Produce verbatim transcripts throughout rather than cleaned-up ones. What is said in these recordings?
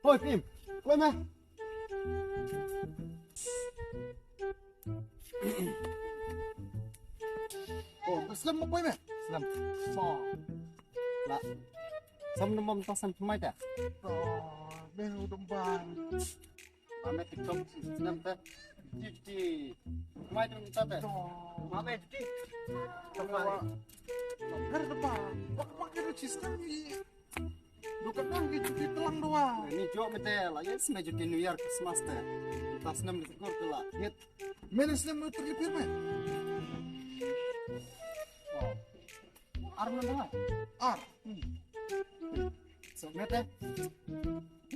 Oi, Pim. Kloi me. Oh, slem mo kloi me. Slem. So. La. Sam num bam ta sam tmai ta. Oh, me u dum bam. Mame TikTok snam te. Ti ti. Mai dum ta te. Mame ti. Kama. Kar depa. Wak wak kar cis kami. Duka dang ki cuti telang dua. Ni jok mete la yes me cuti New Year Christmas te. Ta snam ni kur te la. Yet. Mene snam me terlipir me. Oh. Ar mana? Ar. Hmm. So mete.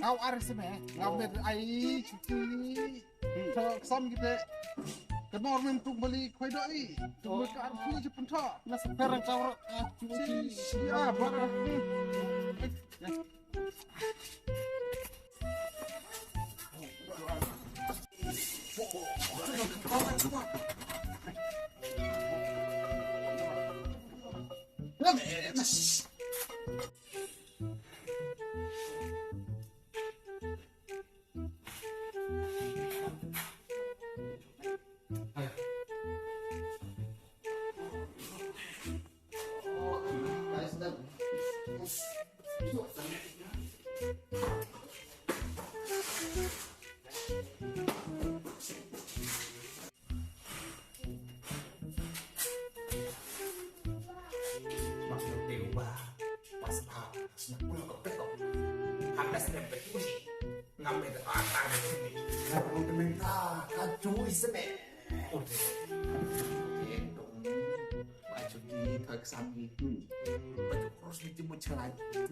Ngau ar seme. Ngau met ai cuti. Hmm. So sam kita. Kena orang mentuk balik koi doi. Tunggu ke ar sini je pun tak. Na sekarang kau rak cuti. Ya, bar. Hmm.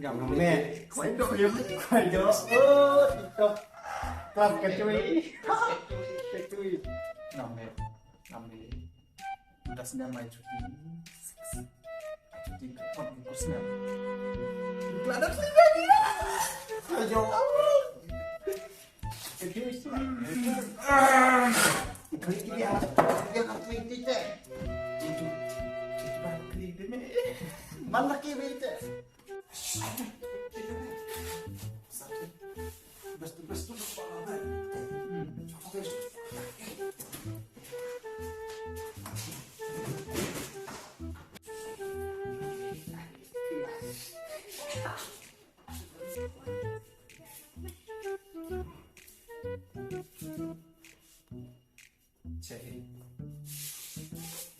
Ngam me. Koi do, koi do. Oh, TikTok. Kelas kecui. Kecui. Ngam me. Ngam me. Udah sini mai cuti. Cuti ke kot bungkus ni. Kelada sini lagi. Ayo. Kecui. Kali dia. Dia nak cuti teh. Cuti. Cuti balik ni deh. Mana lagi bete?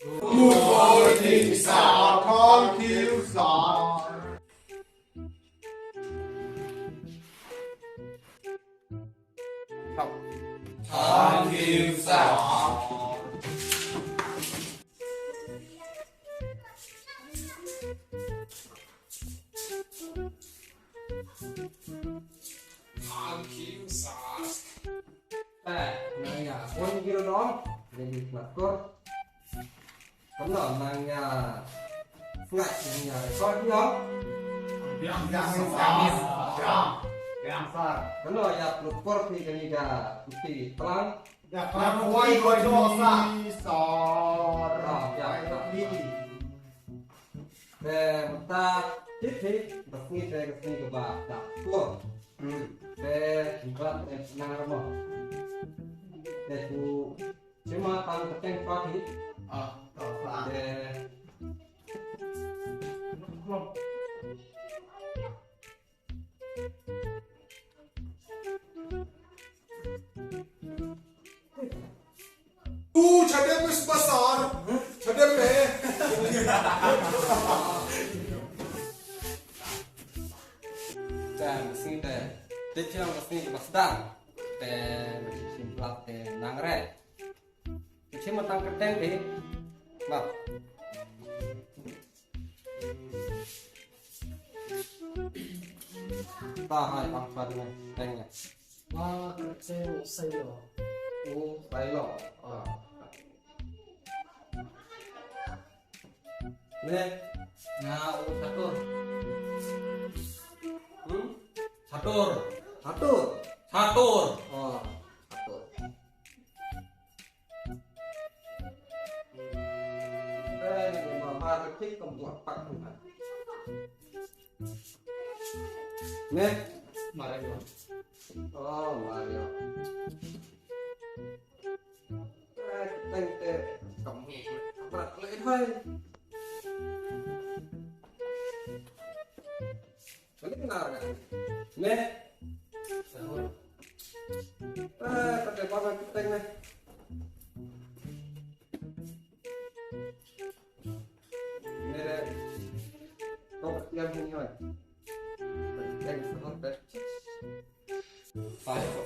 Good morning, sir. Thank you, sir. Thank you, sir. Thank you, sir. Te, nang ïa bun ki runom, ïa ki khlad kur. Kumno nang ïa sngaid, nang ïa record ïa. Biang, biang, biang, biang, biang, sir. Kumno ïa pynlong kur phi kane ka kti tlang. Ïa pynlong kur, kur, kur, sir. Sir. Ah, ïa, ïa. Te mynta tip hi ba sngi te ka sngi kaba dap kur. Hmm. Te ngi khlad te nang remo. Te ku shim tang ka teng pat hi. Ah, ta pat. Te U chadem is basar, chadem eh. Te, sing te, te chiang sing basdang. Te, sing plat te nang re. Te chiang matang kerteng te. Ba. Ta hai pang pan ne, teng ne. Wa kyrteng Sailo. Oh, Sailo. Ah. Ne. Nga u Satur. Hmm? Satur. Satur. Satur. Oh, Satur. Ne. Mare gua. Oh, Mario. Eh, teng te kam ni. Brat le hai. Balik benar kan? Neh. Eh, pakai apa teng neh? Neh deh. Kau yang ini oi. Teng sahur deh. Pai ko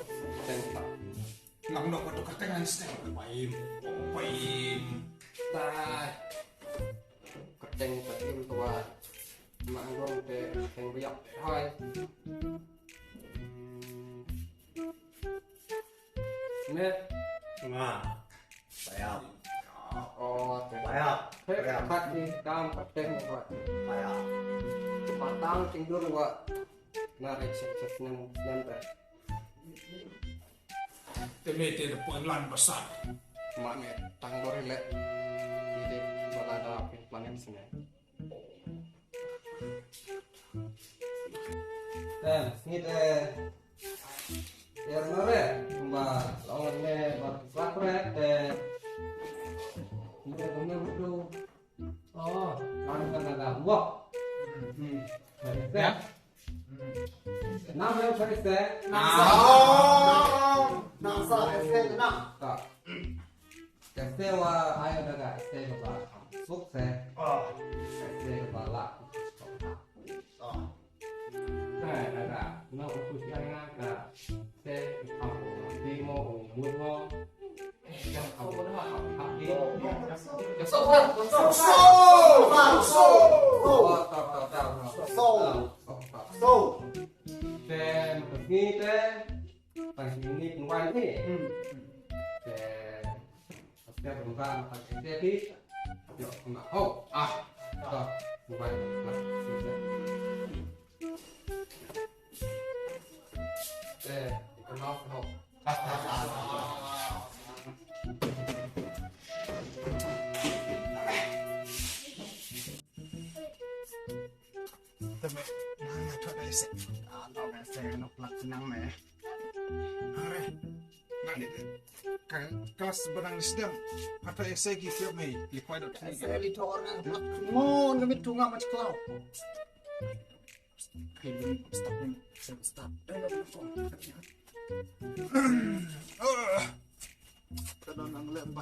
teng ta. Lang nok ko ka teng an steng pai im. Pai im. Tai. Ka teng ta im to wa. Ma ngong te teng biak te hai. Ne. Nga. Payam. Oh, te. Payam. Te Payam. Kat ni kam ka teng wa. Payam. Patang tingdur wa. Na re chek chek nem nem te. Te me te da poi lan basa. Ma me tang dor le. Ni te bala da pin planen sene. Te sngi te. Te nore ba long ne ba klak re te. Ni te me budu. Oh, kan kan ada. Wah. Hmm. Ya. Nang yang Pharisee. Nang. Nang sa Pharisee nang. Ta. Pharisee wa ayo daga Pharisee ba suk se. Oh. Pharisee ba la. Oh. Ka daga na utus yang ka se ka ko ti mo u mut mo. Te me, nang nga thot ese. Ah, nang ese, no plak nang me. Are, nang ni. Ka kelas benang ni sedang. Thot ese ki tiap me, li kwai dot ni. Ese li thot nang plak. Mo, nang mi tunga mach klau. Stop, stop, stop. Ka don nang lem ba.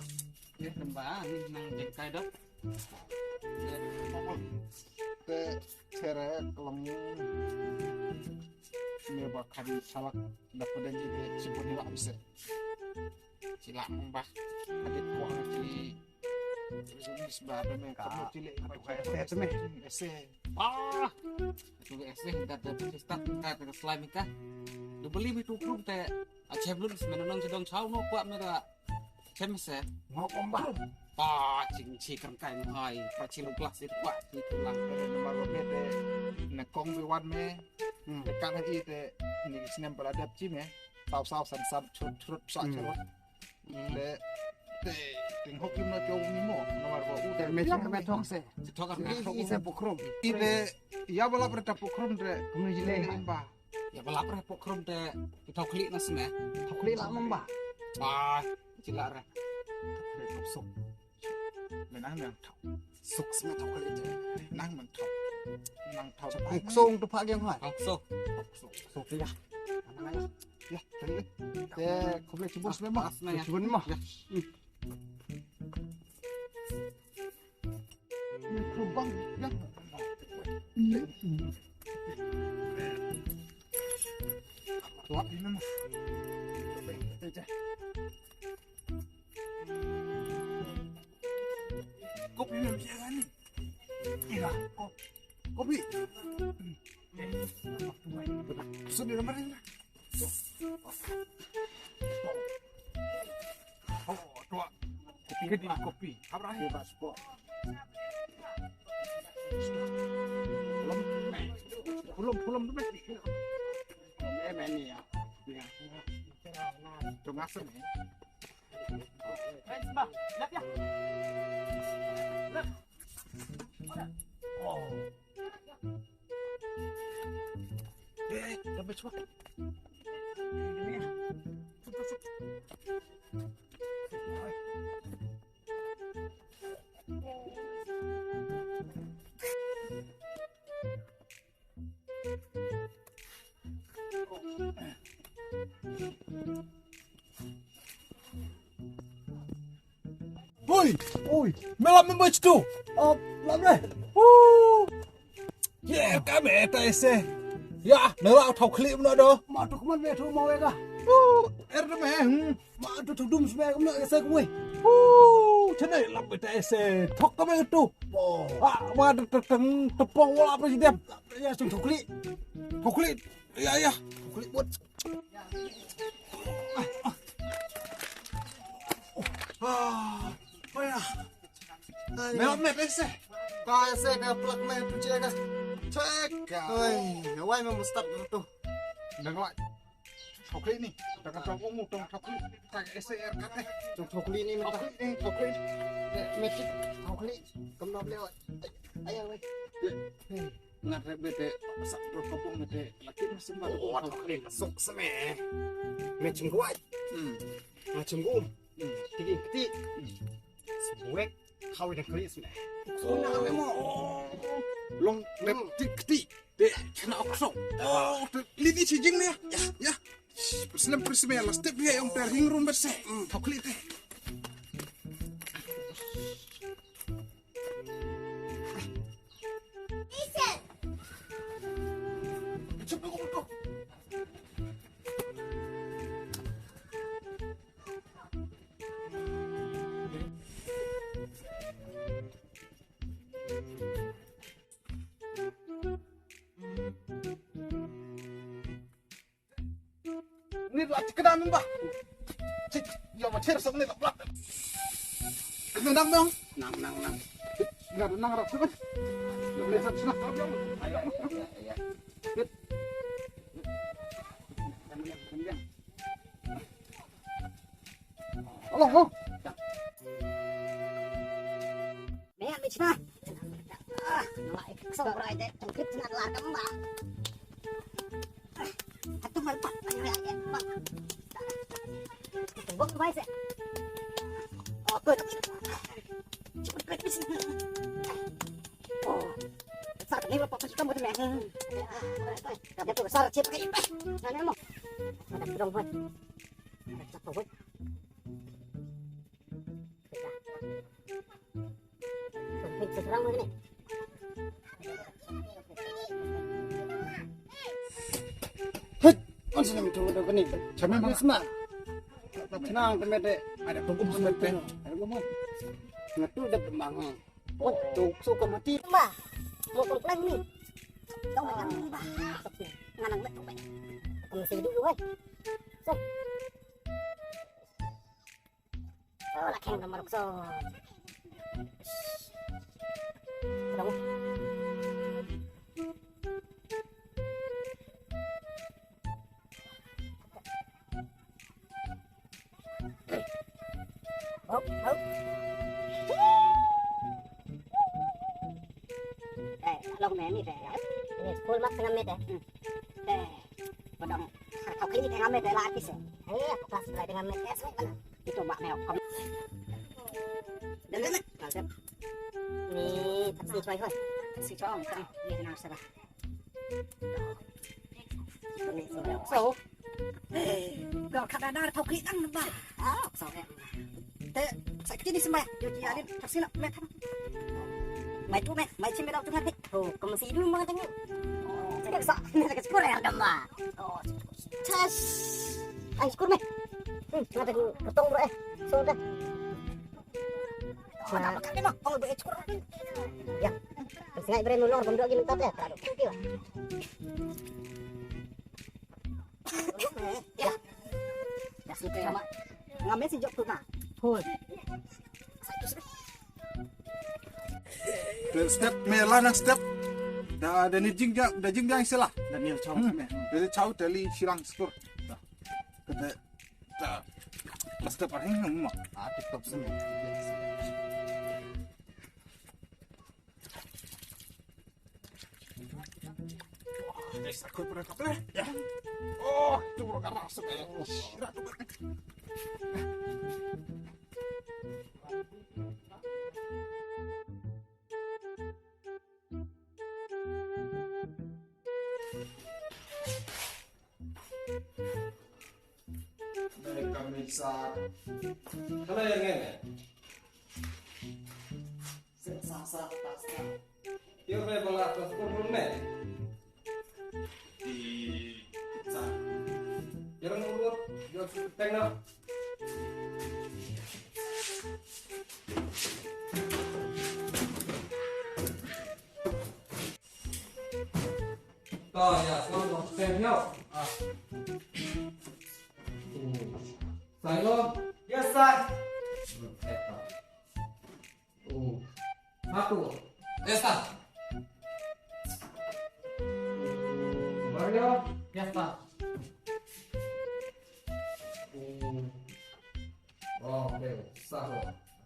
Ye lem ba ni nang jengkai dok. Te chere kelong ni ba kan salak dapat dan jadi sibuk ni lah bisa. Sila mbah. Adit ko ci. Sibuk ni sebab me ka. Ese te me. Ese. Ah. Tu ese ka te start ka te slime ka. Du beli mi tu prum te. Achem lun smen nong ci dong chau no kwa me da. Chem se. Ngo komba. Pa cing ci kan kai mo ai. Pa ci lu glass itu kwa ci tulang. Ere nomor robe te. Ne kong bi wan me. Hmm. Te kan i te ni snem pala dep ci me. Sau sau san san chut chut sa chut. Te te ting hok kim na chong ni mo. Nomor ro u te me chong me thong se. Thok kan. I se pukrum. I te ya bala preta pukrum te. Kumni jile. Imba. Ya bala preta pukrum te. Thok klik na sne. Thok klik la mamba. Ba. Cila re. Sok. Menang nang thau. Sok sma thau kali je. Nang nang thau. Nang thau. Sok song tu pak yang hai. Sok. Sok ya. Ya, tadi. Te khublei shibun sma ma. Shibun ma. Ya. Lubang ya. Tuak ini ma. Kopi ni biar ni. Ila, kopi. Sini nama ni. Oh, tuak. Kopi, kopi. Apa ni? Kopi. Belum, belum, belum. Eh, ini ya. Ya. Tengah sini. Eh, dah bercuak. Oi, oi, me lap me bach tu. Oh, lap deh. Woo. Ye, ka me ta ese. Ya, me la thok khlip no do. Ma tu kman me tu ma wega. Woo, er me. Hmm. Ma tu tu dum sme me ese kwe. Woo, chene lap me ta ese. Thok ka me tu. Oh. Ah, ma tu tu tu tu pong wala apa sih dia. Ya, tu thok khlip. Thok khlip. Ya, ya. Thok khlip buat. Ah, ah. Ah, oh ya. Mel met ese. Ka ese ka plak me tu cheka. Cheka. Oi, wai me mustap tu. Dang lai. Thok khlip ni. Dang ka tong umu tong thok khlip. Tak ese er kat eh. Tong thok khlip ni mata. Thok khlip ni, thok khlip. Met thok khlip. Kam nop leo. Ayo wai. Ngat rep bete, sa pro kopong bete, laki masih baru. Oh, thok khlip sok seme. Me chingguai. Hmm. Ma chinggu. Hmm. Tiki, tiki. Hmm. Sebuek, kau dah khlip seme. Suna me mo. Long lep tik tik. Te chena oksong. Oh, te lini chijing ne. Ya, ya. Perselem perselem ya, last step ya, yang ter hing rum berse. Hmm, thok khlip te. Ni la tikna min ba. Cik, ya ma cher sok ni la blak. Nang, nang, nang. Nang, nang, nang. Nang, nang, rap, rap. Nang, nang, rap, rap. Alo, alo. Me, me chna. Ah, ngai, so rai de, tong kit na la kam ba. Atu mal pa, ay, ay, ay, pa. Atu bok bai se. Oh, good. Cepet, cepet, cepet. Oh. Sar ni ba pa, pa, pa, pa, pa. Ya tu sar chip kai. Mana mo? Ada dong, boy. Ada satu, boy. Hei, on sini minta udah kene. Sama mana? Sama. Tenang, temen deh. Ada punggung semen deh. Ada punggung. Ngatu dah pembangun. Oh, tu suka mati. Ba. Mo kong plan ni. Tau nang ni ba. Ngan nang betul. Kong si dulu, eh. So. Oh, la kheng ka marok so. Dong. Hop, hop. Eh, long me ni te. Ni full marks ngam me te. Hmm. Te. Padang. Kau kini tengah me te la artis eh. Eh, aku kelas pula dengan me te. Itu bak me. Kom. Dan dan. Ni taksi choi hoi. Taksi choi. Ni na sara. So, dor khadar thok khlih tang ba. Ah, so, eh. Te, sa kini sma, yo ji alin, taksi na, me tham. Mai tu me, mai chim me dau tu ngan. Oh, kamu si dulu mang tang. Sa, me sa skur er dam ba. Oh, chas. Ai skur me. Hmm, ngan tang ketong bro eh. So dah. Nah. Ya. Sengaja beri nulung, benda lagi mentah ya. Terlalu kecil. Ya. Ya, sudah sama. Ngambil si jok tu, nah. Hoi. Step, me la na step. Da, da ni jing ja, da jing ja sila. Da ni chau. Hmm. Da ni chau, da li silang skur. Da. Kata, da. Step paring nama. Ah, TikTok sini. Oh, tu rasa. Dai kam ni sa. Kala yang ngen. Sa sa sa sa. Yo re bala ko ko ne. Di sa. Yo re nurut yo tengah. To ya, selamat makan yo. Ah. Silo. Yes sir. Hmm, eh, ah. Hmm. Satu. Yes sir. Hmm, Mario. Yes sir. Hmm. Oke, satu.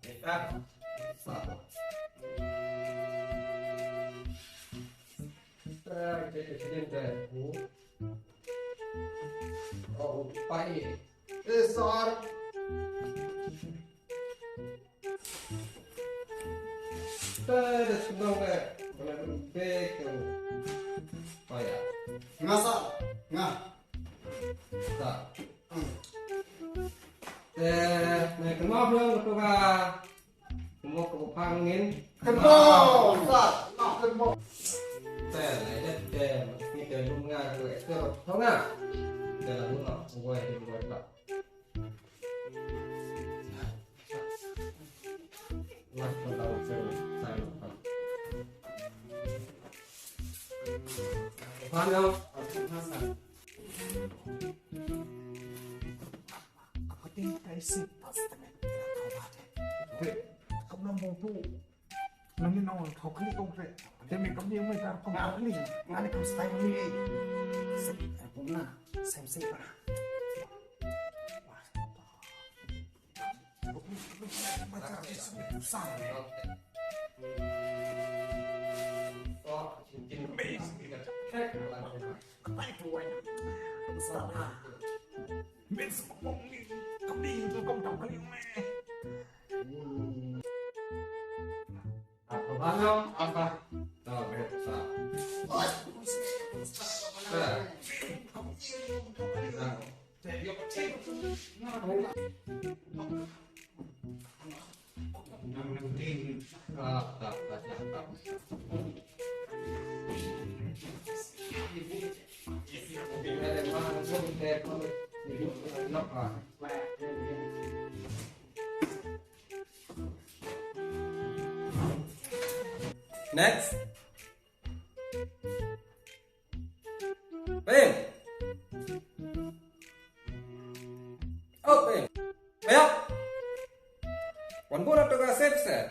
Yes sir. Satu. Eh, jadi sini deh. Oh, pai. Eh, sir. Eh, dah senang deh. Kena duduk deh. Oh ya. Nga sir. Nga. Sir. Hmm. Eh, ne kena bilang ketua. Mo ko pangin. Kynmaw, sir, kynmaw, kynmaw. Te, te, te, ni te lum nga ko, te, to nga. Te la lum nga, ko wai, ko wai, ba. Wai, ko la, ko wai, sai, ko. Pangin. Apa ting kai si pas temen kira kau bate. Hei, kam nam bong tu. Nang ni nong kau kali kau kre. Demi kam ni mai tar kau kali. Ngani kam style ni. Sep, eh, bong na. Sem sem pa. Macam tu sang. Amazing. Kapai tu wai. Besar. Min sa pong ni, kam ding tu kam tau kali me. Apa bang? Apa? Tau be sa. Sa. Next. Payam. Oh, payam. Payam. Wan bun atu ka sep sep.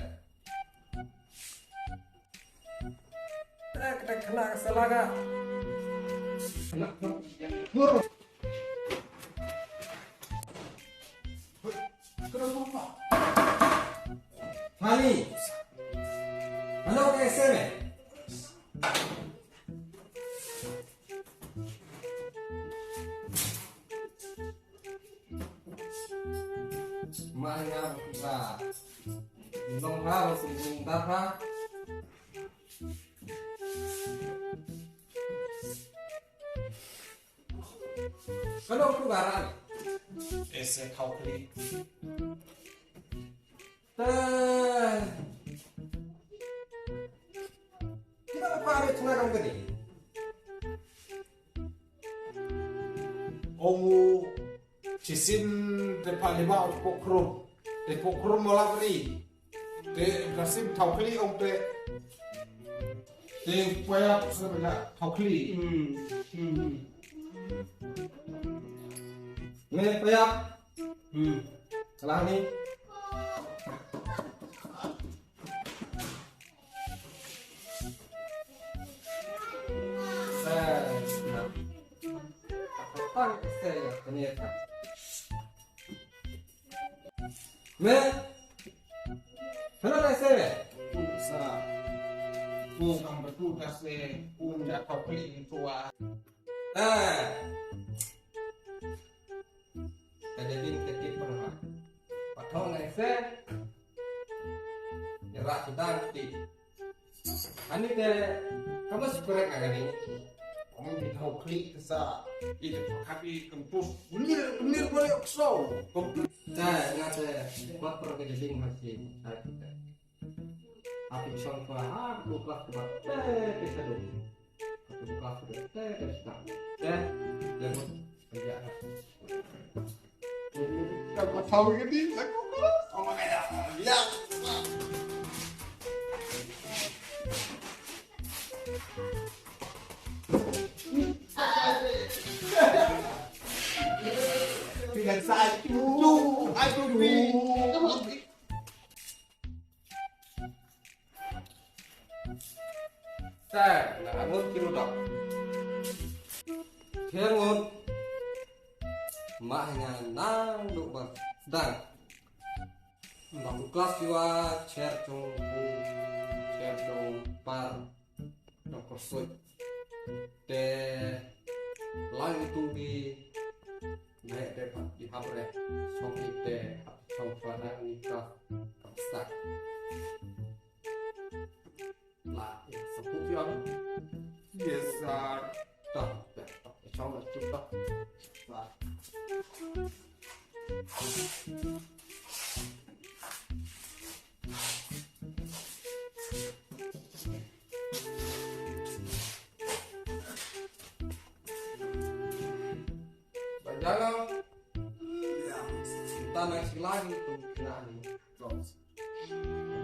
Eh, kita kena ke salah ka. Kena. Hani. Ano ka S M eh? Maya ba. Nong ha ba sing nong da ha. Kano ku baran? Ese kau kli. Te. Kita apa ada tengah kau kli? Omu chisin te pa lima pokrum. Te pokrum malabri. Te nasim thaukli ong te. Te payap sebenarnya thaukli. Hmm. Hmm. Me payap. Hmm. Salah ni. Me. Hello, lai se. Tu sa. Tu kang betu ta se. Un da kau klik tu ah. Ah. Ka dei din ka tip pynhap. Patong ngai se. Ïa rak sdang ti. Ani te ka mut skurek ngai ni. Ka Ang di thau klik sa. Ite pakat i kempus. Mir, mir balik okso. Kempus. Te, nga te, kuat per ke jeding masih. Api chong pa ha, tu kelas ke bat. Te, ke sadu. Tu kelas ke bat. Te, ke sadu. Te, lewat. Ya. Ka thau ke di, aku kelas. Oh, ya. Ya. Pilihan satu. Aku pi. Te, na ngut ki rudak. Te ngut. Ma nga nang duk ba. Dang. Bang klas jua, cher chung, cher chung par. Dok kosoi. Te lang itu di ne de pat di habre. Song ite hap song pada ni ka. Sa. La, ya, sa pu pion. Yes, sir. Dah, dah, dah. Song la tu dah. Sa. Bajalo. Tanang silagi tu kirani.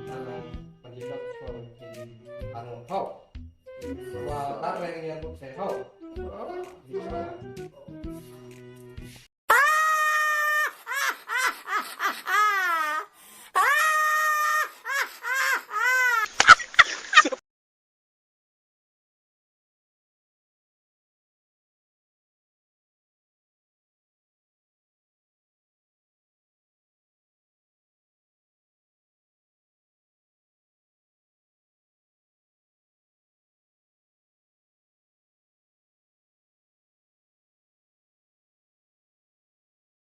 Tanang pajilak tu kirani. Anu hau. Wa tareng ya bu se hau.